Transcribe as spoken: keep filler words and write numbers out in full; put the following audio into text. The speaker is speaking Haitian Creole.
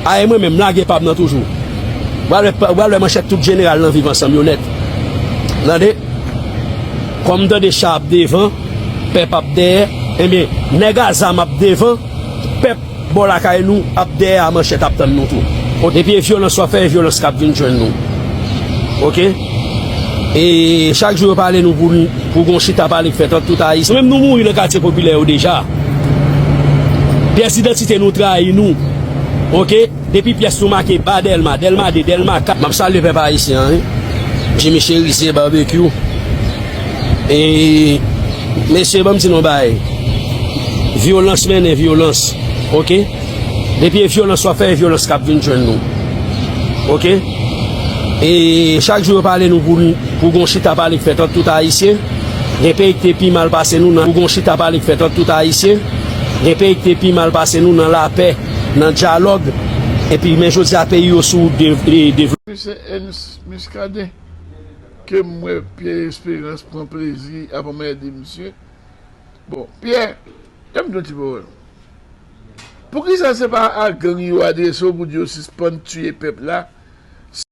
A, e mwen menm, lage pa m nan toujou. W al wè, w al wè manchèt tout jeneral nan Viv Ansanm yo nèt. Tande? Kòm tande cha ap devan, pèp ap dèyè, ebyen, nèg a zam ap devan, pèp bò lakay nou ap dèyè a manchèt ap tann nou tou. Depi e vyolans w ap fè, e vyolans k ap vin jwenn nou. Oke? E chak jou yo pale nou pou, pou gon chita pale k fèt ant tout Ayisyen. Nou menm nou mouri nan katye popilè yo deja. Pyès idantite nou trayi nou. Oke? Depi pyès nou make ba Dèlma, Dèlma de, Dèlma kat. M ap salye pèp ayisyen an, wi. Jimmy Cherizier Barbecue. E, mesye, ban m di nou yon bagay. Vyolans mennen vyolans. Oke? Depi e vyolans w ap fè, e vyolans k ap vin jwenn nou. Oke? E chak jou yo pale nou pou, pou gon chita pale k fèt ant tout Ayisyen. Gen peyi ki te pi mal pase nou nan, pou gon chita pale k fèt ant tout Ayisyen. Gen peyi ki te pi mal pase nou nan lapè, nan dyalòg. Epi, men jodi a peyi yo sou de, de, devlope. Misye Ernst Muscadin, ke m wè Pierre Espérance pran plezi ap anmède misye. Bon, Pierre, kè m di yon ti pawòl. Poukisa se pa a gang yo adrese w pou di yo sispann tiye pèp la?